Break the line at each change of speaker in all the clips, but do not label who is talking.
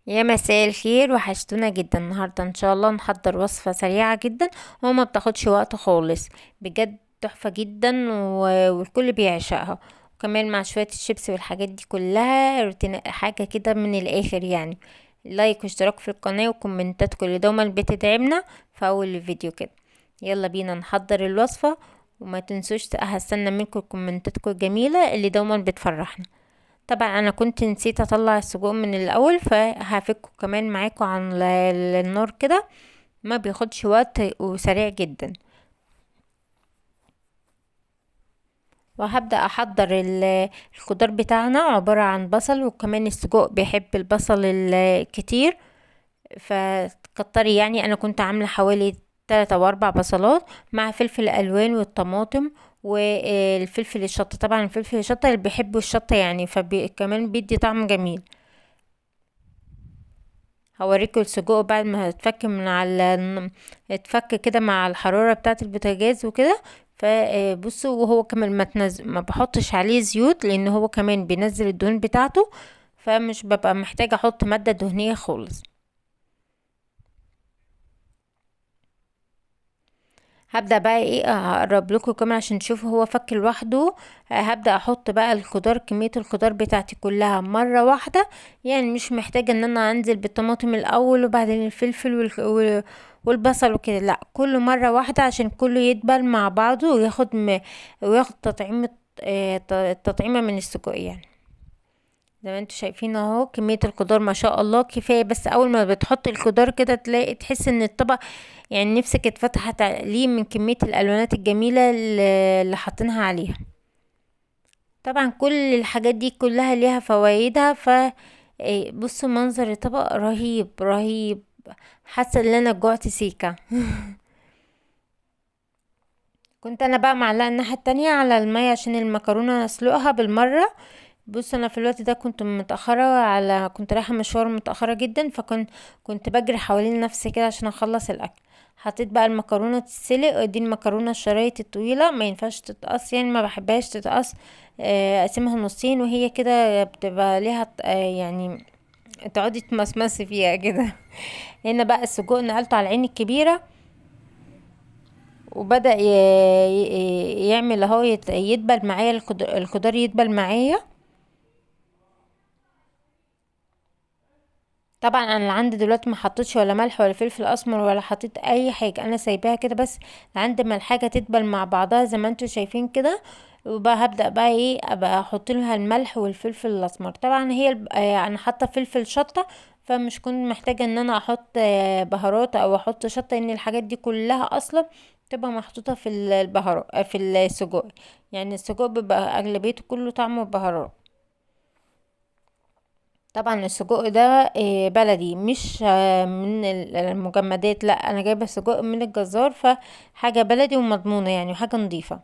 يا مساء الخير، وحشتونا جدا. النهارده ان شاء الله نحضر وصفه سريعة جدا وما بتاخدش وقت خالص، بجد تحفة جدا والكل بيعشقها، وكمان مع شوية الشيبس والحاجات دي كلها روتين، حاجة كده من الاخر يعني. like واشتراك في القناة وكومنتاتكم اللي دوما بتدعمنا في اول الفيديو كده. يلا بينا نحضر الوصفة، وما تنسوش هستنى منكم كومنتاتكم الجميلة اللي دوما بتفرحنا. طبعا انا كنت نسيت اطلع السجق من الاول، فهفكه كمان معاكم عن النار كده، ما بياخدش وقت وسريع جدا. وهبدأ احضر الخضار بتاعنا، عبارة عن بصل، وكمان السجق بيحب البصل الكتير فتكتري يعني. انا كنت عاملة حوالي 3 او 4 بصلات مع فلفل الوان والطماطم والفلفل الشطة. طبعا الفلفل الشطة اللي بيحبوا الشطة يعني، فكمان بيدي طعم جميل. هوريكم السجق بعد ما هتفك من على اتفك كده مع الحرارة بتاعة البوتاجاز وكده. فبصوا، وهو كمان ما بحطش عليه زيوت، لان هو كمان بينزل الدهون بتاعته، فمش ببقى محتاجة احط مادة دهنية خالص. هبدأ بقى هقرب لكم كمان عشان تشوفوا هو فك لوحده. هبدأ احط بقى الخضار، كمية الخضار بتاعتي كلها مرة واحدة، يعني مش محتاجة ان انا انزل بالطماطم الاول وبعدين الفلفل والبصل وكده، لا كله مرة واحدة عشان كله يدبل مع بعضه وياخد تطعيمة من السجق يعني. زي ما انتوا شايفين اهو كمية الخضار ما شاء الله كفاية. بس اول ما بتحط الخضار كده تحس ان الطبق نفسك اتفتحت ليه من كمية الالوانات الجميلة اللي حاطينها عليها. طبعا كل الحاجات دي كلها ليها فوائدها. بصوا منظر الطبق رهيب رهيب، حاسة ان انا جوعت سيكا. كنت انا بقى معلقة الناحية التانية على المية عشان المكرونة اسلقها بالمرة. بصوا انا في الوقت ده كنت متأخرة، على كنت رايحة مشوار متأخرة جدا، فكنت بجري حوالين نفسي كده عشان اخلص الاكل. حطيت بقى المكرونة تتسلق، دي المكرونة الشرايط الطويلة ما ينفعش تتقص، يعني ما بحبهاش تتقص، اقسمها نصين وهي كده بتبقى ليها تقعدي تمسمسي فيها كده. هنا بقى السجق نقلته على العين الكبيرة، وبدأ يعمل اهو يدبل معايا الخضار يدبل معايا. طبعا انا اللي عندي دلوقتي ما حطيتش ولا ملح ولا فلفل اسمر ولا حطيت اي حاجة، انا سايباها كده بس لعند ما الحاجة تدبل مع بعضها زي ما انتوا شايفين كده. وبقى هبدا بقى ابقى احط لها الملح والفلفل الاسمر. طبعا هي انا حاطه فلفل شطه، فمش كنت محتاجه ان انا احط بهارات او احط شطه، ان الحاجات دي كلها اصلا تبقى محطوطة في البهارات، في السجق. يعني السجق بيبقى اغلبيته كله طعمه بهارات. طبعا السجق ده بلدي مش من المجمدات، لا انا جايبه سجق من الجزار، فحاجه بلدي ومضمونه يعني، وحاجه نظيفة.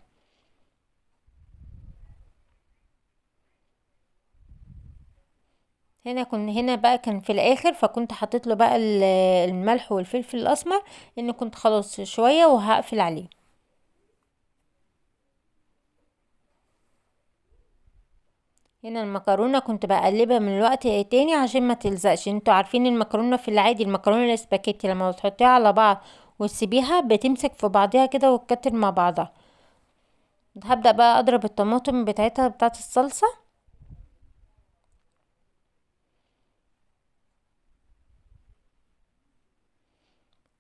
هنا بقى كان في الاخر، فكنت حطيت له بقى الملح والفلفل الاسمر، لان كنت خلاص شوية وهقفل عليه. هنا المكرونه كنت بقلبها من الوقت تاني عشان ما تلزقش. انتوا عارفين المكرونه في العادي، المكرونه الاسباجيتي لما بتحطيها على بعض وتسيبيها بتمسك في بعضيها كده وتكتل مع بعضها. هبدأ بقى اضرب الطماطم بتاعتها بتاعت الصلصه.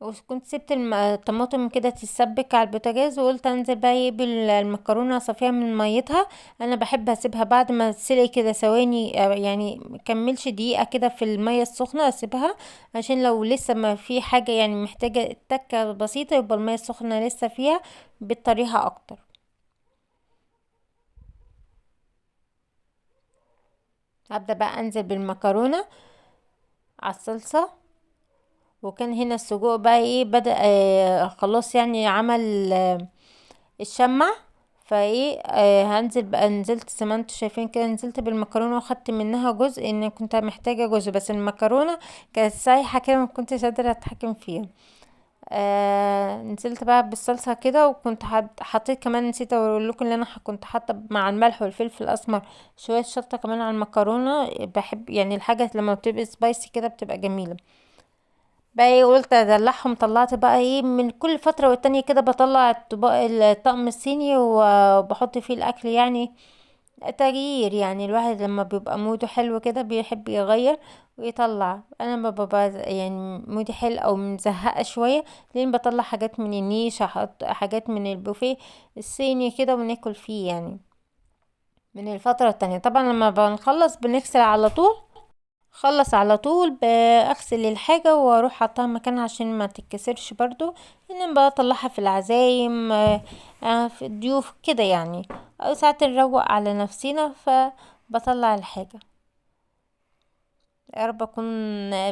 وكنت سبت الطماطم كده تتسبك على البوتاجاز، وقلت انزل بقى بالمكرونه اصفيها من ميتها. انا بحب اسيبها بعد ما تسلق كده ثواني، يعني مكملش دقيقة كده في المية السخنة اسيبها، عشان لو لسه ما في حاجة محتاجه تكه بسيطة يبقى المية السخنة لسه فيها بتطريها اكتر. هبدا بقى انزل بالمكرونه على الصلصه. وكان هنا السجق بقى بدأ، خلاص عمل، الشمع. هنزل بقى، نزلت زي ما انتوا شايفين كده، نزلت بالمكرونه وخدت منها جزء، ان كنت محتاجه جزء بس المكرونه كانت سايحه كده ما كنتش قادرة اتحكم فيها. نزلت بقى بالصلصة كده، وكنت حطيت كمان، نسيت اقول لكم ان انا كنت حاطة مع الملح والفلفل الاسمر شوية شطة كمان على المكرونة. بحب الحاجة لما بتبقى سبايسي كده بتبقى جميلة. بقى قلت ادلعهم، طلعت بقى من كل فترة والتانية كده بطلع الطقم الصيني وبحط فيه الاكل، تغيير، الواحد لما بيبقى موده حلو كده بيحب يغير ويطلع. انا لما ببقى مودي حلو او مزهقه شوية لين بطلع حاجات من النيش، احط حاجات من البوفيه الصيني كده وناكل فيه من الفترة التانية. طبعا لما بنخلص بنغسل على طول، خلص على طول بغسل الحاجة واروح حطها مكانها عشان ما تتكسرش برضو، لان بقى اطلعها في العزايم، في الضيوف كده او ساعات نروق على نفسنا فبطلع الحاجة. يا رب اكون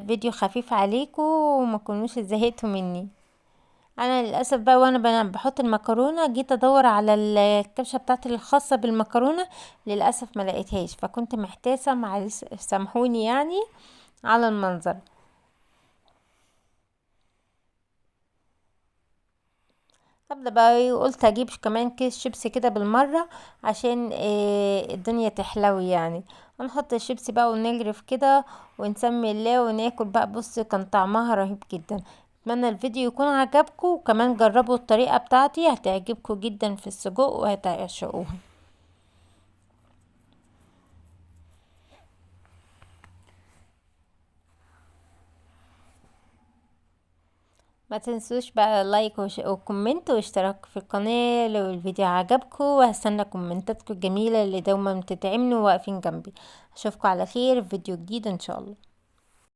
فيديو خفيف عليكم وما تكونوش زهقتوا مني. انا للاسف بقى وانا بحط المكرونه جيت ادور على الكبشه بتاعتي الخاصة بالمكرونه، للاسف ما لقيتهاش، فكنت محتاسه، معلش سامحوني على المنظر. ابدا بقى قلت اجيب كمان كيس شيبسي كده بالمرة عشان الدنيا تحلو. هنحط الشيبسي بقى ونجرف كده ونسمي الله وناكل بقى. كان طعمها رهيب جدا. اتمنى الفيديو يكون عجبكم، وكمان جربوا الطريقة بتاعتي هتعجبكم جدا في السجق وهتعشقوها. ما تنسوش بقى like و comment واشتراك في القناة لو الفيديو عجبكم، وهستنى كومنتاتكم الجميلة اللي دوما بتدعمني وواقفين جنبي. اشوفكم على خير في فيديو جديد ان شاء الله.